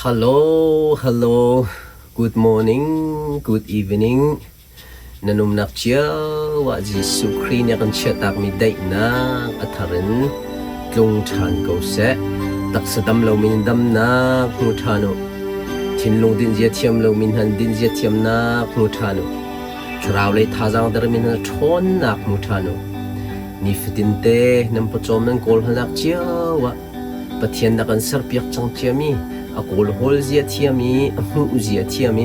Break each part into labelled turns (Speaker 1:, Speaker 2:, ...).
Speaker 1: Hello, hello. Good morning, good evening. Na numnak cio ah Jesuh Khrih nih a kan chiahtakmi daihnak a thar in tlung ṭhan ko seh. Taksa dam lomi in damnak hmu ṭhan u. Thinlung dinhzia thiam lomi hna in dinhzia thiamnak hmu ṭhan u. Thlarau lei thazaang dermi hna ṭhawnnak hmu ṭhan u. Nifatinte nan pawcawm nan kawl halnak cio ah Pathian na kan serpiak cang ciami, a kawlhawl zia thiam i a hmuh zia thiam i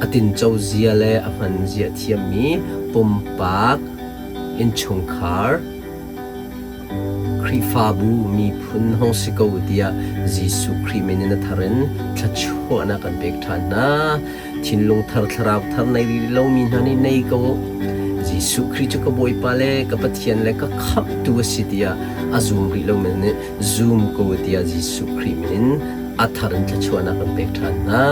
Speaker 1: a tinco zia le a hman zia thiammi pumpak innchungkhar Khrihfabu miphun hong si ko tiah Jesuh Khrih min in a thar in thluachuahnak kan pek ṭhan hna. Thinlung thar thlarau thar nei rih lomi hna nih nei ko u. Jesuh Khrih cu ka Bawipa le ka Pathian le ka Khamhtu a si tiah a zum rih lomi nih zum ko u tiah Jesuh Khrih min in a thar in thluachuahnak kan pek ṭhan hna.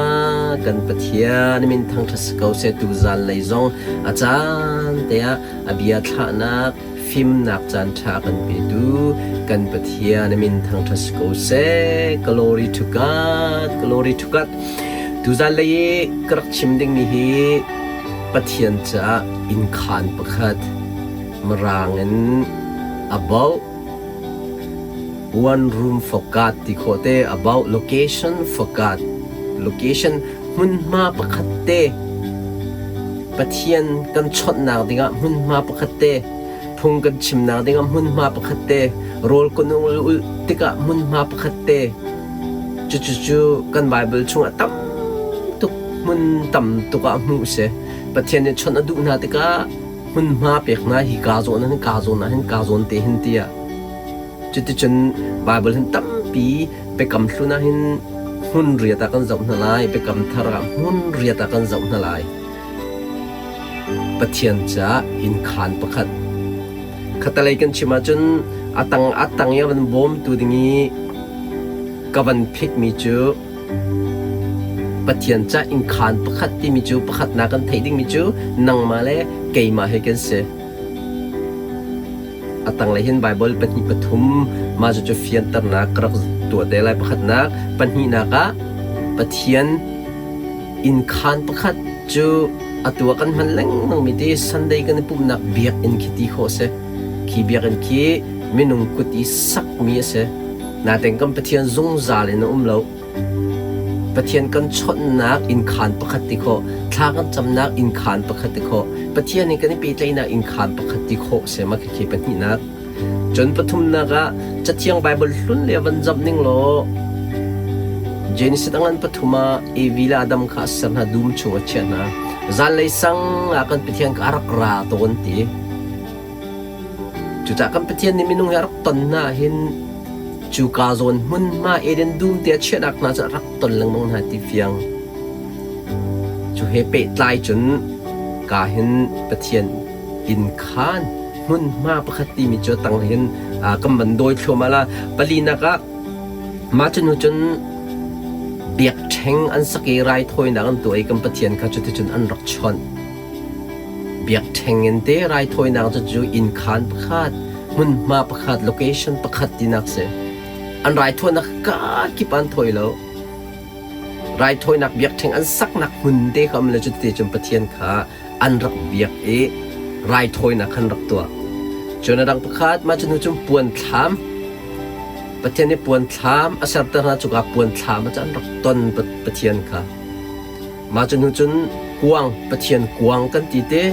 Speaker 1: Kan Pathian min thangṭhat si ko seh tuzan lei zong a caan te ah a bia thlahnak fimnak caan ṭha kan petu kan Pathian min thangṭhat si ko seh. Glory to God, glory to God. Tuzan lei i ka rak chim dingmi hi Pathian caah innkhaan pakhat Mirang in about one room for God ti khawh te about location for God location hmunhma pakhat te Pathian kan chawnhnak dingah hmunhma pakhat te phung kan chimnak dingah hmunhma pakhat te rawl kan ulh tikah hmunhma pakhat te Cucu kan Baibal chungah tam tuk hmun tam tuk ah hmuh a si. Pathian nih chawnh a duh hna tikah hmunhma pek hna hi kaa zawn ah hin kaa zawn ah hin kaa zawn te hin tiah. Cuticun Baibal hin tampi biakam hlun ah hin hmun riat ah kan zoh hna lai, biakam thar ah hmun riat ah kan zoh hna lai. Pathian caah innkhaan pakhat. Khatalei kan chim ahcun a tang a tang i a van bawmtu ding i ka van phitmi cu Pathian ca innkhaan pakhat timi cu pakhatnak kan theih dingmi cu nangmah le keimah he kan si. A tanglei hin Baibal pahnih pathum mah cucu fianternak ka rak tuah te lai. Pakhatnak, pahnihnak ah Pathian Innkhaan pakhat cu atu ah kan hman lengmangmi ti Sunday kan i pumhnak biakinn khi ti khawh a si. Khi biakinn khi minung kut i sakmi a si. Nain kan Pathian zungzal in a um lo. Pathian kan chawnhnak innkhaan pakhat ti khawh, thla kan camnak innkhaan pakhat ti khawh, Pathian in kan i pehtlaihnak innkhaan pakhat ti khawh a si. Mah khikhi pahnihnak. Cun pathumnak ah Cathiang Baibal hlun le van zamh ning law Genesis a ngan pathum ah Evi le Adam kha a ser hna dum chung a chiah hna. Zanlei sang ah kan Pathian kha a rak ra tawn ti. Cucaah kan Pathian nih minung hi a rak ton hna hin cu ka zawn hmunhma Eden dum te a chiahnak hna cu a rak ton lengmang hna ti fiang. Cu he pehtlai cun ka hin Pathian inn khaan hmunhma pakhat timi cu tang hin kan van dawi thluahmah la. Palinak ah mah cu hnu cun biakṭheng an sak i raithawinak an tuah i kan Pathian kha cuticun an rak chawnh. Biakṭheng in te raithawinak cu cu innkhaan pakhat, hmunhma pakhat, location pakhat tinak si. An raithawinak ka kip an thawi lo. Raithawinak biakṭheng an saknak hmun te kha um le cuti cun Pathian kha an rak biak i raithawinak khan rak tuah. Cun a dang pakhat mah cu hnu cun puan thlam Pathian nih puan thlam a serter hna cuka puan thlam ah an rak ton Pathian kha. Mah cu hnu cun kuang Pathian kuang kan ti te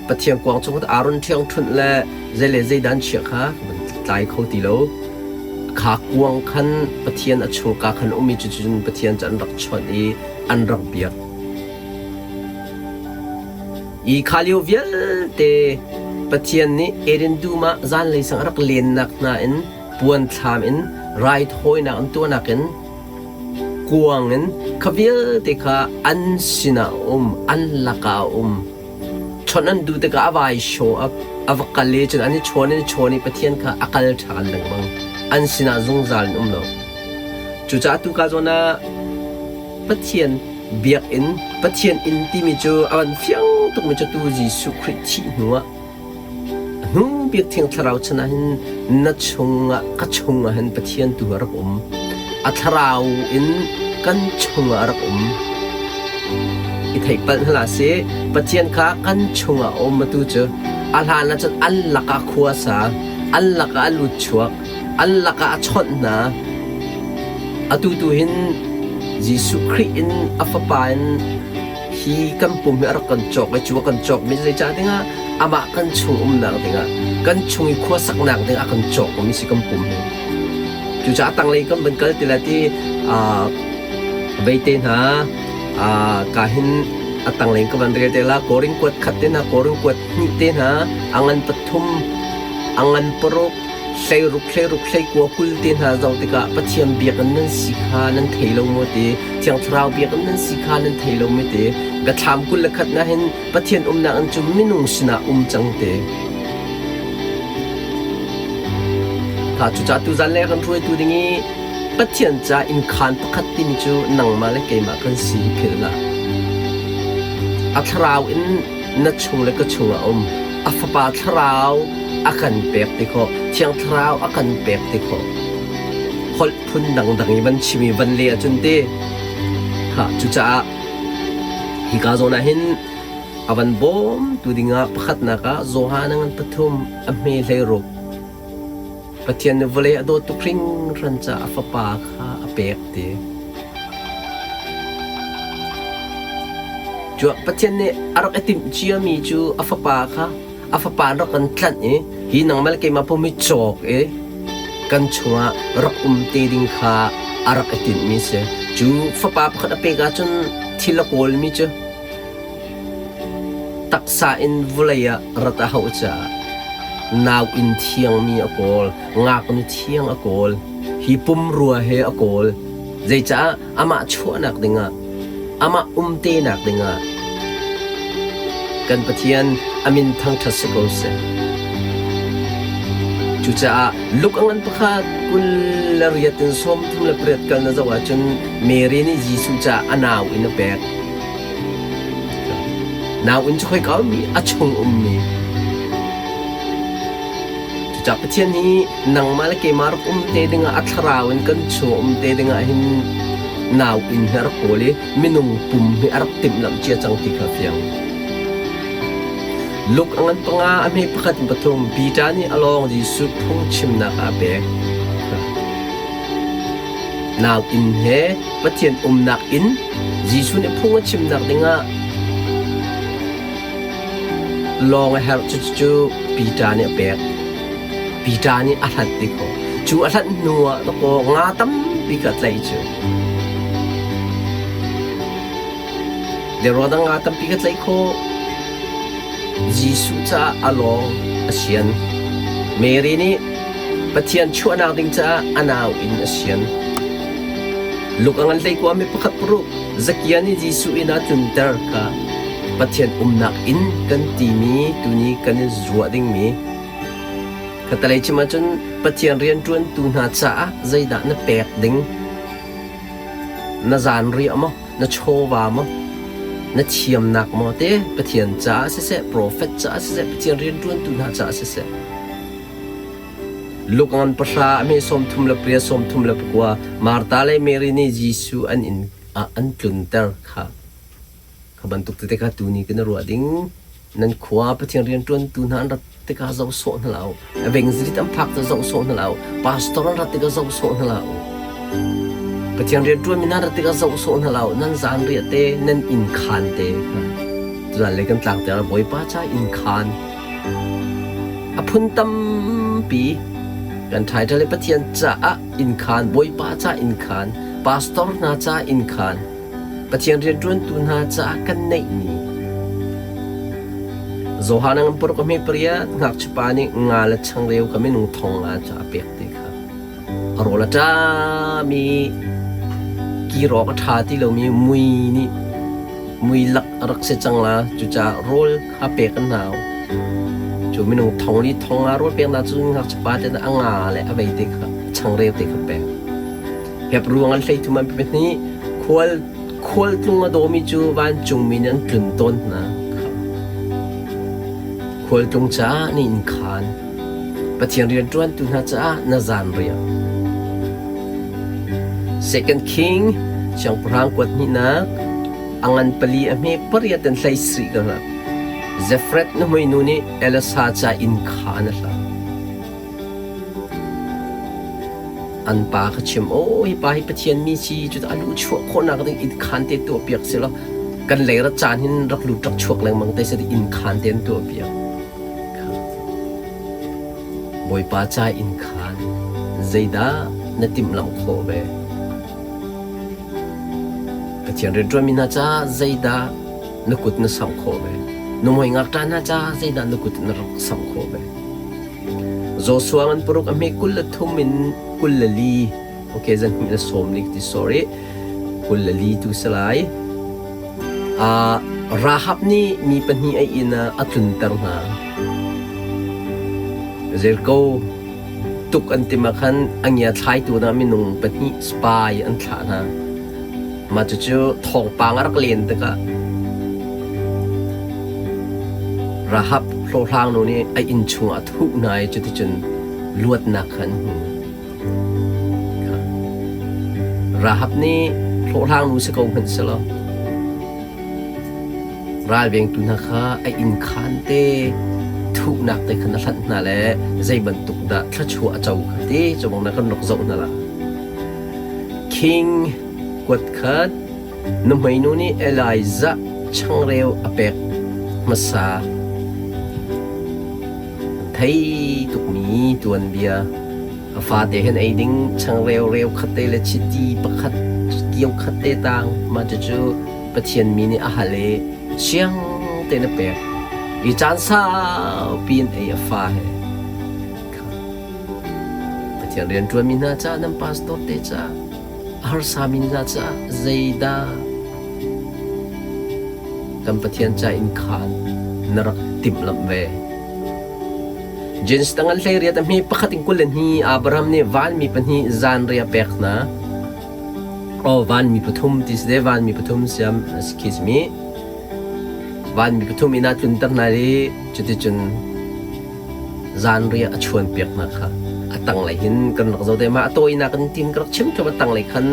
Speaker 1: Pathian kuang chung Aaron ṭhiangṭhunh le zei le zei dan chia kha tlai kho ti lo. Kha kuang khan Pathian a chungka khan um i cucun Pathian cu an rak chawnh i an rak biak. Hi kha lio vialte Pathian nih Eden dum ah zanlei sang a rak lennak hna in puan thlam in raithawinak an tuahnak in kuang in kha vialte kha an sinah a um, an lakah a um. Chawnh an duh tikah a vai show up, a va kal i cun an i chawn in chawn i Pathian kha a kal ṭhan lengmang. An sinah zungzal in um lo. Cucaah tuka zawn ah Pathian biakinn, Pathian inn timi cu a van fiang tukmi cu tu Jesuh Khrih thih hnuah a hnu bik Thiang Thlarau chan ah hin na chungah ka chungah hin Pathian tu a rak um. A thlarau in kan chungah a rak um. I theihpalh hna sih, Pathian kha kan chungah a um atu cu a hlan ahcun an lakah khua a sa, an lakah a lut chuak, an lakah a chawnh hna. Atu tu hin Jesuh Khrih in a Fapa in hi kan pum hi a rak kan cawk i cu a kan cawkmi zeicah dingah amah kan chung umnak dingah kan chung i khuasaknak dingah a kan cawkmi si kan pum hi. Cucaah tanglei kan van kal ti le ti veite hna ka hin a tanglei ka van rel te la Korin kuat khat te hna Korin kuat hnih te hna a ngan pathum a ngan paruk hleiruk hleiruk hleikua 20 te hna zoh tikah Pathian biakinn nan si kha nan thei lo maw ti Thiang Thlarau biakinn nan si kha nan thei lo maw ti Biathlam 21 na hin Pathian umnak in cu minung sinah um cang te. Kha cucaah tuzan le kan hruaitu ding i Pathian ca innkhaan pakhat timi cu nangmah le keimah kan si hi philh hlah. A thlarau in na chung le ka chungah um. A fapa thlarau a kan pek ti khawh. Thiang thlarau a kan pek ti khawh. Holh phun dangdang i van chim i van le ahcun ti. Ha, cucaah Hika zawn ah hin a van bawmtu dingah pakhatnak ah Johan a ngan pathum a hme 16. Pathian nih vawlei a dawt tuk hringhran caah a fapa kha a pek ti. Cu Pathian nih a rak i timh ciami cu a fapa kha a fapa an rak kan tlanh i hi nangmah le keimah pum hi cawk i kan chungah rak um te ding kha a rak i tinhmi si. Cu fapa pakhat a pek ahcun thil a kawlmi cu taksa in vawlei ah rat a hauh caah nau inn thiangmi a kawl, ngaknu thiang a kawl, hi pumrua he a kawl. Zeicah amah chuahnak dingah, amah umtenak dingah kan Pathian a min thangṭhat si ko seh. Cucaah Luke a ngan pakhat 28 in 38 kal na zoh ahcun Mary nih Jesuh caah a nau in a pek. Nau in cu khoika ummi a chung ummi. Cucaah Pathian hi nangmah le keimah rak um te dingah a thlarau in kan chung um te dingah hin nau inn hi a rak kawl i minung pum hi a rak timhlamh cia cang ti kha fiang. Luke a ngan panga a hme pakhat in pathum Peter nih a lawng Jesuh phungchimnak ah a pek. Nau inn he Pathian umnak inn Jesuh nih phung a chimnak dingah lawng a herh cucu Peter nih a pek. Peter nih a hlanh ti ko. Cu a hlanh hnu ah dakaw nga tampi ka tlaih cu. Deraw dang nga tampi ka tlaih khawh. Jesuh caah a lawng a sian. Mary nih Pathian chuahnak ding caah a nau in a sian. Luk a ngan hleikua mi pakhat paruk Zakia nih Jesuh inn ah tlunter kha Pathian umnak inn kan timi tuni kan i zuah dingmi Khatalei chim ahcun Pathian rianṭuantu hna caah zeidah na pek ding? Na zanriah maw? Na chawva maw? Na thiamnak maw te Pathian caah siseh, profet caah siseh, Pathian rianṭuantu hna caah siseh. Luke ngan pahra a hme 38 39 Martha le Mary nih Jesuh an inn ah an tlunter kha. Kha bantuk tete kha tuni kan i ruah ding. Nan khua Pathian rianṭuantu hna an rat tikah zoh sawh hna hlah u. Evangelist an phak tikah zoh sawh hna hlah u. Pastor an rat tikah zoh sawh hna hlah u. Pathian rianṭuanmi hna rat tikah zoh sawh hna hlah u. Nan zanriah te, nan inn khaan te. Tuzan lei kan tlangter ah Bawipa ca inn khaan a phun tampi kan title i Pathian caah inn khaan, Bawipa ca inn khaan, pastor hna ca inn khaan, Pathian rianṭuantu hna caah kan neihmi Johan an paruk a hme pariat ngakchiapa nih nga le changreu kha minung thong nga cu a pek ti kha a rawl a ṭami kirawk a ṭha ti lomi mui nih mui lak a rak si cang la cucaah rawl kha pek an hau cu minung thong li thong nga rawl pek na cu ngakchiapa te a nga le a vei te kha changreu te kha pek Hebru an hleithum an pahnih khual khualtlung a dawmi cu vancungmi nih an tlun tawn hna. Khualtlung caah na inn khaan, Pathian rianṭuantu hna caah na zanriah. Second King. Siangpahrang kuat hnihnak a ngan pali a hme pariat in hlei sarih ka hngak. Zefret nuhmei nu nih Elasa ca inn kha an a hlam. An pa kha chim, "Aw, hi pa hi Pathian mi si, cu a luh chuah khawhnak ding inn khaan te tuahpiak si law kan lei rat caan hin rak lut rak chuak lengmang te seh inn khaan te an tuahpiak." Bawipa ca inn khaan zeidah na timhlamh khawh ve? Pathian rianṭuanmi hna caah zeidah na kut na samh khawh ve? Nuhmei ngakṭah hna caah zeidah na kut na rak samh khawh ve? Joshua ngan paruk a hme 23 in 24 okay zan hnih le sawm nih ti sorry 24 tu si lai. Rahab nih mi pahnih a inn ah a tlunter hna. Jericho tuk an tim ah khan a ngia thlaitu hna minung pahnih spy an thlah hna. Mah cucu thawngpang a rak len tikah Rahab hlawhhlangnu nih a inn chungah a thuh hna i cuticun luatnak kha an hmu. Rahab nih hlawhhlangnu si ko hmanh selaw ralvengtu hna kha a inn khaan te thuhnak te khan a hlanh hna le zei bantuk dah thluachuah a co kha ti cu bang na kan rak zoh hna la. King kuat khat nuhmeinu nih Elijah changreu a pek hmasa. Thei tukmi tuanbia. A fate hen ei ding changreu reu khat te le chiti pakhat kio khat te tang mah cucu Pathian mi nih a hal i siang tein a pek. I caan saupi in ei a fa he. Pathian rianṭuanmi hna caah nan pastor te caah a harsami hna caah zeidah kan Pathian ca in khaan na rak timhlamh ve? Jens tangan hlei riat a hme pakhat in kul le hni Abraham nih vanmi pahnih zanriah a pek hna. Oh, vanmi pathum ti si de vanmi pathum siam khi simi vanmi pathum inn ah tlunter hna i cuticun zanriah a chuanpiak hna kha a tanglei hin kan rak zoh te ma a tawinak in tin ka rak chim ṭheo a tanglei khan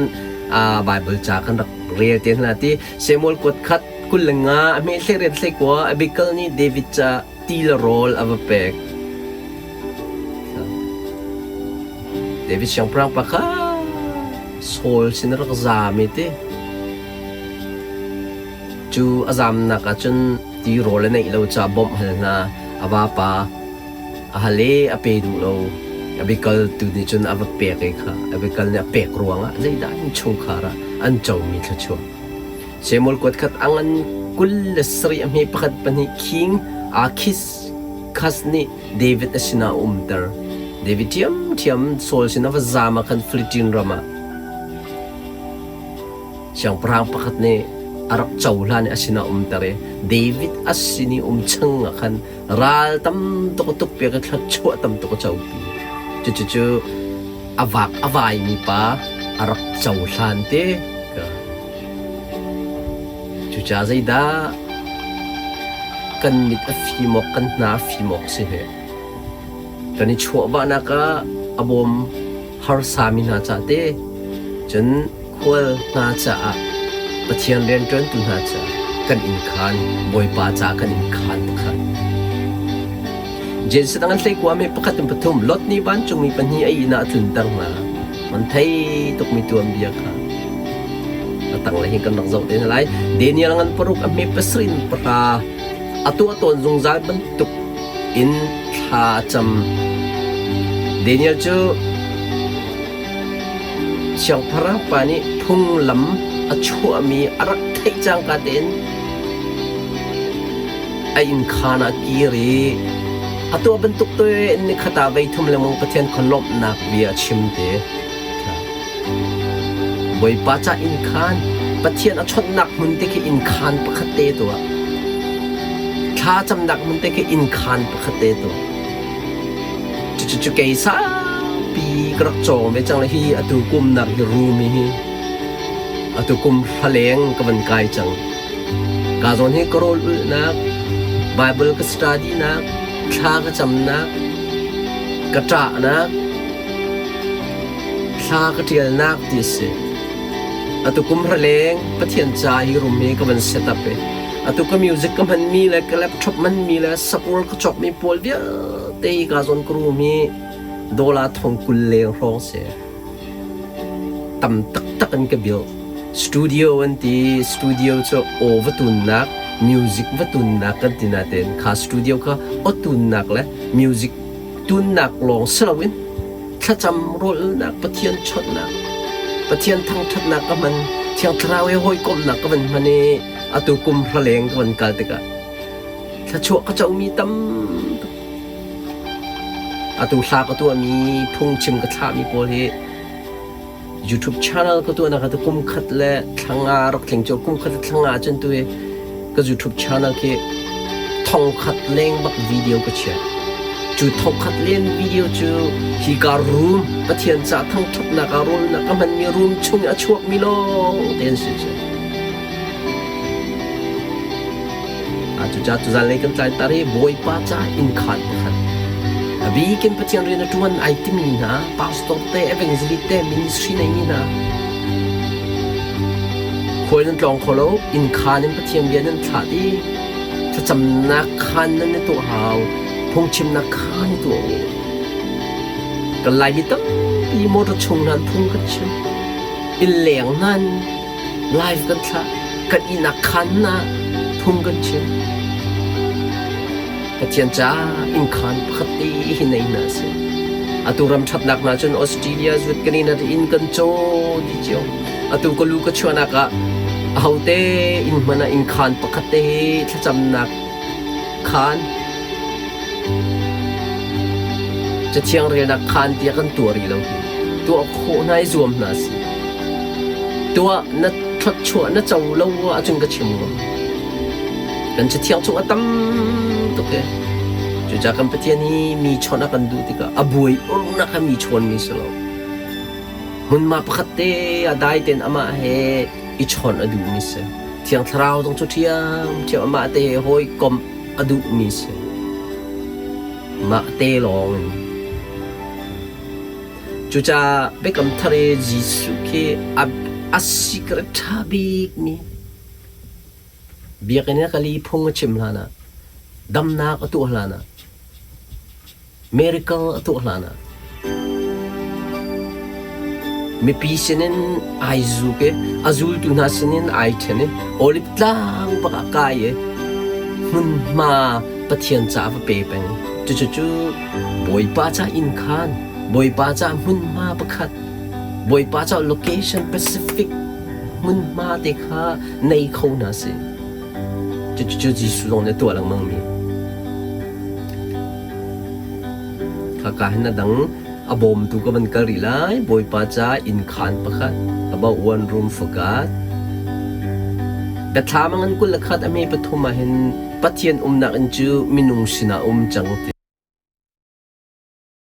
Speaker 1: Bible ca kan rak rel te hna ti Samuel kuat khat 25 a hme hlei riat hlei kua Abigail nih David ca ti le rawl a va pek. David siangpahrang pa kha Saul sin a rak zaam i ti. Cu a zamnak ah cun tirawl a neih lo caah bawmh hal hna. A vapa a hal i a pe duh lo. Abigail tu nih cun a va pek i kha Abigail nih a pek ruangah zeidah innchungkhar ah an comi thluachuah. Samuel kuat khat a ngan 27 a hme pakhat pahnih king Akhish Khas nih David a sinah a umter. David ṭhiamṭhiam Saul sin a va zaam ah khan Philistine ram ah Siangpahrang pakhat nih a rak cohlan i a sinah umter i David a sin i um chung ah khan ral tam tuk a tukpiak i thluachuah tam tuk a copi. Cucucu a vak a vaimi pa a rak cohlan te. Cucaah zeidah kan mit a fim awk, kan hna a fim awk si hi? Kan i chuahvahnak ah a bawm harsami hna ca te, cun khual hna caah Pathian rianṭuantu hna caah kan inn khaan Bawipa caah kan inn khaan pakhat. Genesis dang an hleikua mi pakhat in pathum Lot nih vancungmi pahnih a inn ah a tlunter hna. Man thei tukmi tuanbia kha a tanglei hin kan rak zoh te hna lai. Daniel ngan paruk a hme pasarih in pahra a tuah tawn zungzal bantuk in thla a cam. Daniel cu Siangpahrang pa nih phunglam a chuahmi a rak theih cangka tein a innkhaan ah a kir i a tuah bantuk tein nikhat ah voithum lengmang Pathian kha lawmhnak bia a chim te. Bawipa ca innkhaan, Pathian a chawnhnak hmun te khi innkhaan pakhat te tuah. Thla camnak hmun te khi innkhaan pakhat te tuah. Cucu kei saupi ka rak cawng ve cang le hi atu kum nak hi room hi atu kum hra leng ka van kai cang. Ka zawn hi ka rawl ulhnak, Bible ka study nak, thla ka camnak, ka ṭahnak, thla ka ṭialnak ti a si. Atu kum raleng Pathian ca hi room hi ka van set up i atu ka music ka hmanmi le ka laptop hmanmi le sakul ka cawkmi pawl vialte hi ka zawn ka room hi dollar thong 20 leng hrawng si. Tam taktak in ka build. Studio an ti. Studio cu aw va tunnak, music va tunnak kan ti nain kha studio kha aw tunnak le music tunnak lawng si loin thlacam rawlnak, Pathian chawnhnak, Pathian thangṭhatnak ka hman, Thiang Thlarau he hawikomhnak ka van hman i atu kum hra leng ka van kal tikah thluachuah ka comi tam tuk. Atu hla ka tuahmi, phungchim ka thlahmi pawl hi YouTube channel ka tuahnak ah kum khat le thla nga rak tling cu kum khat le thla nga cun tu hi ka YouTube channel khi thongkhat leng bak video ka chiah. Cu thongkhat len video cu hi ka room Pathian ca thangṭhatnak ah rawlnak ka hmanmi room chung i a chuakmi lawng te an si cu. Cucaah tuzanlei kan tlai tar i Bawipa ca innkhaan pakhat a bikin Pathian rian a ṭuan ai timi hna pastor te, evangelist te, ministry neimi hna khual nan tlawng kho lo, innkhaan in Pathian bia nan thlah i thlacamnak khaan nan i tuah hau, phungchimnak khaan i tuah u. Kan Laimi tampi motor chung hna phung kan chim, innleng hna live kan thlah, kan ihnak khaan hna phung kan chim. Pathian caah innkhaan pakhat te hi nei hna si. Atu ram ṭhatnak hna cun Australia zut kan in inn kan caw di cio. Atu ka lu ka chuahnak ah ahote inn hmanh ah innkhaan pakhat te hi thlacamnak khaan Cathiang relnak khaan tiah kan tuah rih lo hi. Tuah khawh hna i zuam hna si. Tuah na thluachuah na co lo ahcun ka chim ngam. Kan cathiang chung a tam tuk e. Cucaah kan Pathian hi mi chawnh a kan duh tikah a buai urnak kha mi chawnmi si lo. Hmunhma pakhat te ah dai tein amah he i chawnh a duhmi si. Thiang Thlarau zong cu ṭhiamṭhiam amah te he hawikomh a duhmi si. Mah te lawng in. Cucaah Biakam Thar i Jesuh khi a secret ṭha bikmi biakinn i a kal i phung a chim hlanah, damnak a tuah hlanah, miracle a tuah hlanah, mipi sinin ai zuk i a zultu hna sinin ai ṭhen i Olive tlang bak ah kai i hmunhma Pathian ca va pe peng. Cucu Bawipa ca inn khaan, Bawipa ca hmunhma pakhat, Bawipa ca location specific hmunhma te kha nei kho hna sih. Cucu Jesuh zong nih a tuah lengmangmi. Khaka hin a dang a bawmtu ka van kal rih lai. Bawipa ca innkhaan pakhat, about one room for God. Biathlam a ngan 21 a hme pathum ah hin Pathian umnak inn cu minung sinah um cang ti.